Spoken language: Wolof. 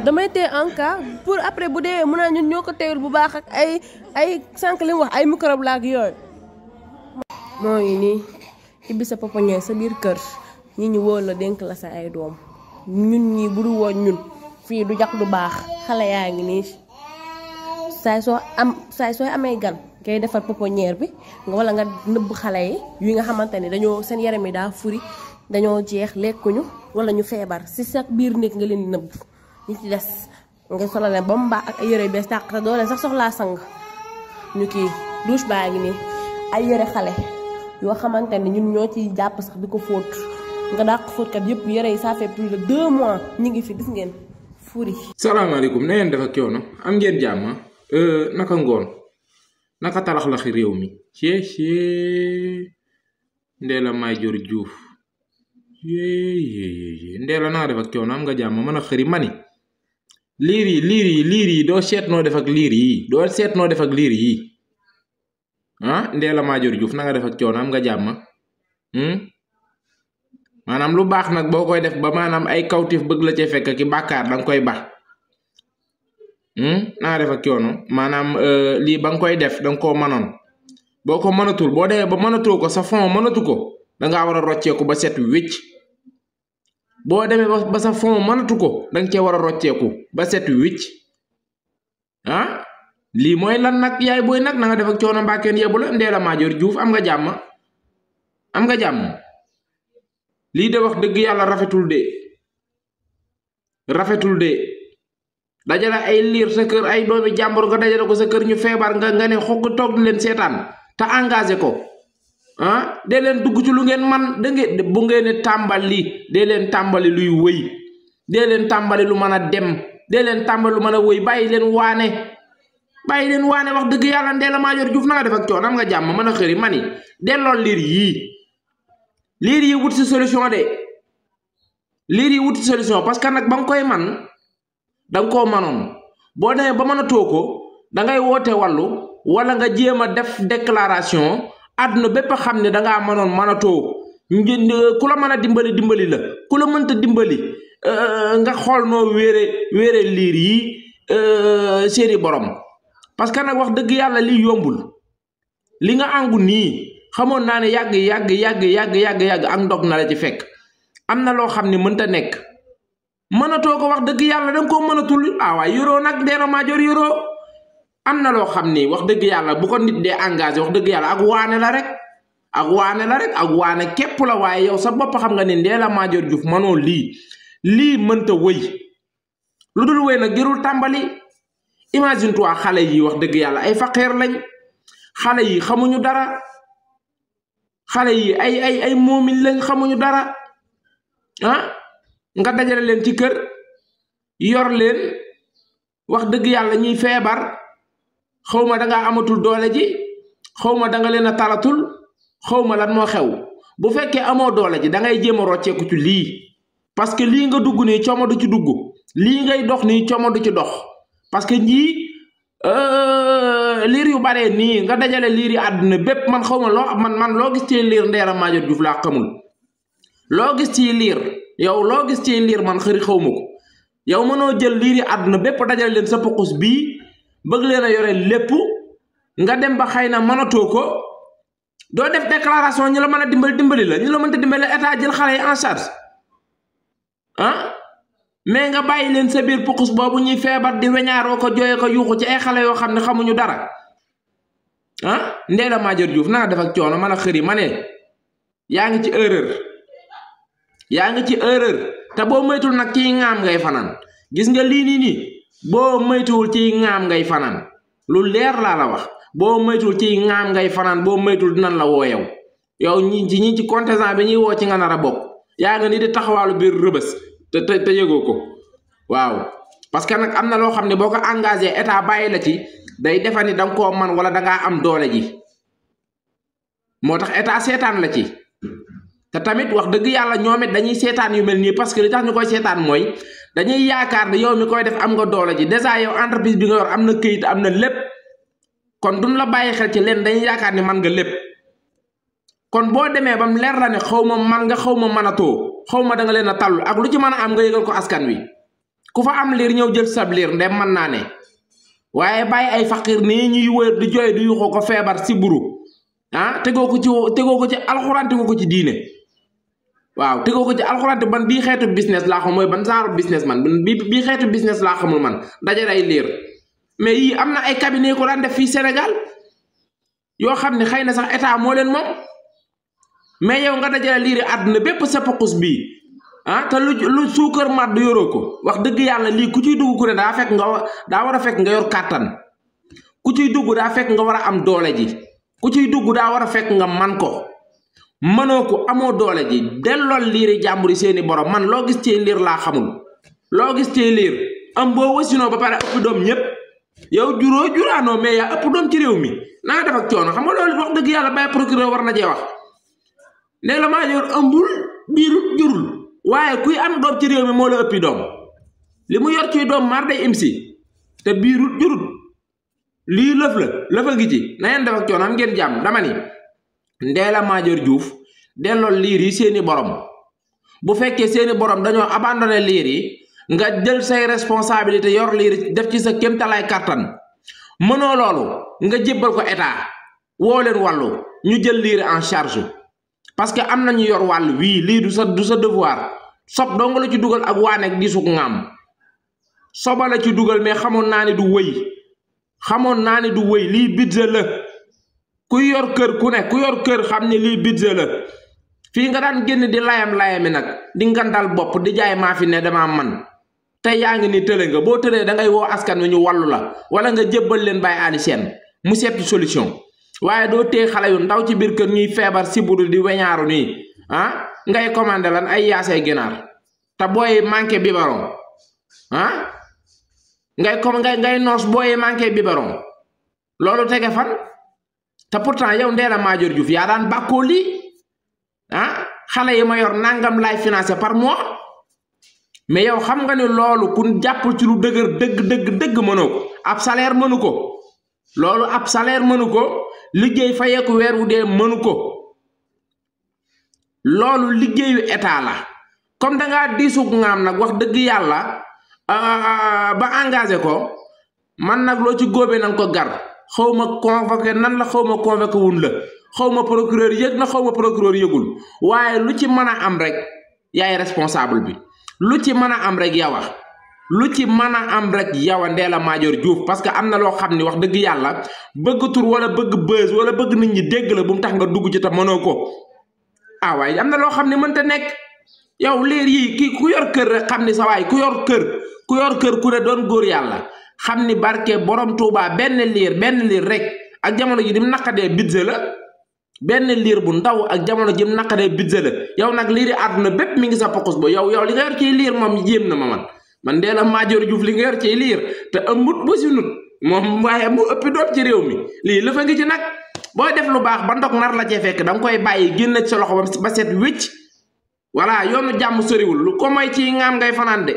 damay téye en cas pour après bu dee mun naa ñun ñoo ko teewul bu baax ak ay sànq li mu wax ay microbe la ak yooyu. moo ngi nii ibbi sa pouponnière sa biir kër ñi ñu wóor la dénk la sa ay doom ñun ñi bu du woon ñun fii du jax du baax xale yaa ngi nii saay soo amee gan ngay defar pouponnière bi nga wala nga nëbb xale yi nga xamante ni dañoo seen yaram yi daa furi dañoo jeex lekkuñu wala ñu feebar si sa biir néeg nga leen di nëbb ñi ci des nga solal leen ba mu baax ak ay yére yu bees tàq te doo leen sax soxlaa sang ñu kii douche baa ngi nii ay yére xale yoo xamante ni ñun ñoo ci jàpp sax di ko fóot nga dàq fóotkat yëpp yére yi ça fait plus de 2 mois ñu ngi fi gis ngeen furi. salaamaaleykum na ngeen def ak coono am ngeen jàmm naka ngoon naka talax la xi réew mi cee Ndella Madior Diouf Ndella naa def ak coono am nga jàmm mën a xëri mani liir yi doo seet noo def ak liir yi ah Ndella Madior Diouf na nga def ak coono am nga jàmm maanaam lu baax nag boo koy def ba maanaam ay kawtif bëgg la cee fekk ki bàkkaar danga koy bax naa def ak coono maanaam lii ba nga koy def danga koo mënoon boo ko mënatul boo demee ba mënatoo ko sa fond mënatu ko dangaa war a rocceeku ba set wécc boo demee ba sa fond mënatu ko danga cee war a rocceeku ba set wécc ah lii mooy lan nag yaay booy nag na nga def ak coono mbàkkeen yebu la Ndella Madior Diouf am nga jàmm lii de wax dëgg yàlla rafetul de dajale ay liir sa kër ay doomi jàmbur nga dajale ko sa kër ñu feebar nga ne xogg toog di leen seetaan te engagé ko ah dee leen dugg ci lu ngeen man bu ngeen tàmbali dee leen tàmbali luy wëy dee leen tàmbali lu mën a dem dee leen tàmbali lu mën a wëy bàyyi leen waane wax dëgg yàlla Ndella Madior Diouf na nga def ak coono am nga jàmm mën a xëri mani dellool liir yi wut si solution de liir yi wut si solution parce que nag ba nga koy man danga koo manoon boo demee ba mënatoo ko dangay woote wàllu wala nga jéem a def déclaration àdduna bépp xam ne dangaa mënoon mënatoo ku la mën a dimbali la ku la mënta dimbali nga xool noo wéere liir yi seeni borom parce que nag wax dëgg yàlla lii yombul li nga àngu nii xamoon naa ne yàgg ak ndog na la ci fekk am na loo xam ne mënta nekk mënatoo ko wax dëgg yàlla danga koo mënatul waaye yoroo nag Ndella Madior yoroo am na loo xam ni wax dëgg yàlla bu ko nit dee engagé wax dëgg yàlla ak waane la rek ak waane képp la waaye yow sa bopp xam nga ne Ndella Madior Diouf mënoo lii mënta wëy lu dul wëy nag jërul tàmbali imagine toi xale yi wax dëgg yàlla ay faqeer lañ xale yi xamuñu dara xale yi ay moomin lañ xamuñu dara ah nga dajale leen ci kër yor leen wax dëgg yàlla ñuy feebar xawma dangaa amatul doole ji xawma danga leen a talatul xawma lan moo xew bu fekkee amoo doole ji dangay jéem a rocceeku ci lii parce que lii nga dugg nii coomo du ci dugg lii ngay dox nii coomo du ci dox parce que ñii liir yu bare nii nga dajale liir yi àdduna bépp man xawma man loo gis ci liir Ndella Madior Diouf laa xamul loo gis ci liir yow loo gis ci liir man xëri xawma ko yow mënoo jël liir yi àdduna bépp dajale leen sa pokus bii bëgg leen a yore lépp nga dem ba xëy na mënatoo ko doo def déclaration ñu la mën a dimbali la ñu la mënta dimbali état jël xale yi en charge ah mais nga bàyyi leen sa biir pokus boobu ñuy feebar di weñaaroo ko jooyee ko yuuxu ci ay xale yoo xam ne xamuñu dara ah Ndella Madior Diouf na nga def ak coono mën a xëri ma ne yaa ngi ci erreur te boo moytul nag ciy ŋaam ngay fanaan gis nga lii nii boo moytuwul ciy ŋaam ngay fanaan lu leer laa la wax boo moytuwul ciy ŋaam ngay fanaan boo moytul dinañ la woo yow ñi ci contestant bi ñuy woo ci nga nar a bokk yaa nga ni di taxawaalu biir rëbës te yëgoo ko waaw parce que nag am na loo xam ne boo ko engagé état bàyyi la ci day defa ni danga koo man wala dangaa am doole ji moo tax état seetaan la ci te tamit wax dëgg yàlla ñoom it dañuy seetaan yu mel nii parce que li tax ñu koy seetaan mooy dañuy yaakaar ne yow mi koy def am nga doole ji dèjà yow entreprise bi nga yor am na këyit am na lépp kon duñ la bàyyi xel ci leen dañuy yaakaar ni man nga lépp kon boo demee bam leer la ne xaw ma man nga xaw ma mënatoo xaw ma da nga leen a tallu ak lu ci mën a am nga yëgal ko askan wi ku fa am liir ñëw jël sab liir ndem mën naa ne waaye bàyyi ay faqir nii ñuy wër di jooy di yuxoo ko feebar si buru tegoo ko ci alxuraan tegoo ko ci diine waaw tegoo ko ci alxuraan te ban bii xeetu business laa xam mooy ban genre business man bii xeetu business laa xamul man dajale ay liir mais yii am na ay cabinet ko daan def fii Sénégal yoo xam ne xëy na sax état moo leen moom mais yow nga dajale liiri àdduna bépp sa pokus bii te lu suukar màdd yoroo ko wax dëgg yàlla lii ku ciy dugg ku ne daa war a fekk nga yor kàttan ku ciy dugg daa fekk nga war a am doole ji ku ciy dugg daa war a fekk nga man ko mënoo ko amoo doole ji dellool liiri jàmbur yi seeni borom man loo gis ci liir laa xamul loo gis ci liir am boo wasinoo ba pare ëpp doom ñëpp yow juraanoo mais yaa ëpp doom ci réew mi naa def ak coono xam nga loolu wax dëgg yàlla bàyyi procureur war na cee wax ne la maa yor ëmbul biirut jurul waaye kuy am doom ci réew mi moo la ëppi doom li mu yor ci doom mar day imsi te biirut jurut lii lëfa ngi ci na ngeen def ak coono am ngeen jàmm dama ni Ndella Madior Diouf dellool liir yi seeni borom bu fekkee seeni borom dañoo abandonné liir yi nga jël say responsabilité yor liir def ci sa kéemtalaay kàttan mënoo loolu nga jébbal ko état woo leen wàllu ñu jël liir en charge parce que am nañu yor wàll wii lii du sa devoir sob doo nga la ci dugal ak waaneeg di suk ngaam soba la ci dugal mais xamoon naa ne du wëy lii budget la ku yor kër ku ne ku yor kër xam ne lii budget la fii nga daan génn di layami nag di ngandal bopp di jaay maa fi ne dama man tey yaa ngi ni tële nga boo tëlee da ngay woo askan wi ñu wàllu la wala nga jébbal leen Baye Ali Sène mu seeti solution waaye doo téye xale yu ndaw ci biir kër ñuy feebar si buru di weñaaru nii ngay commandé lan ay yaasay ginaar te booy manqué biberon ngay noos booy manqué biberon loolu tege fan te pourtant yow Ndella Madior Diouf yaa daan bàkkoo lii xale yi ma yor nangam laay financé par mois mais yow xam nga ne loolu ku jàpp ci lu dëgër dëgg mënoo ko ab salaire mënu ko loolu ab salaire mënu ko liggéey fayeeku weer wu dee mënu ko loolu liggéeyu état la comme dangaa diisug ngaam nag wax dëgg yàlla ba engagé ko man nag loo ci góobee nanga ko gar xaw ma convoqué nan la xaw ma convoqué wun la xaw ma procureur yëg na xaw ma procureur yëgul waaye lu ci mën a am rek yaay responsable bi lu ci mën a am rek yawa lu ci mën a am rek yawa Ndella Madior Diouf parce que am na loo xam ni wax dëgg yàlla bëgg tur wala bëgg buzz wala bëgg nit ñi dégg la bu mu tax nga dugg ci te mënoo ko waaye am na loo xam ne mënta nekk yow liir yi kii ku yor kër rek xam ni sa waay ku yor kër ku ne doon góor yàlla xam ni barke borom Touba benn liir rek ak jamono ji dim naqadee budget la benn liir bu ndaw ak jamono ji dim naqadee budget la yow nag liiri àdduna bépp mi ngi sa pokus bo yow li nga yor ciy liir moom jéem na ma man Ndella Madior Diouf li nga yor ciy liir te ëmbut ba si nut moom waaye mu ëppi doom ci réew mi lii la fa ngi ci nag booy def lu baax ba ndog nar la cee fekk da nga koy bàyyi génn ci sa loxo ba set wécc voilà yoonu jàmm soriwul lu ko may ci ngaam ngay fanaan de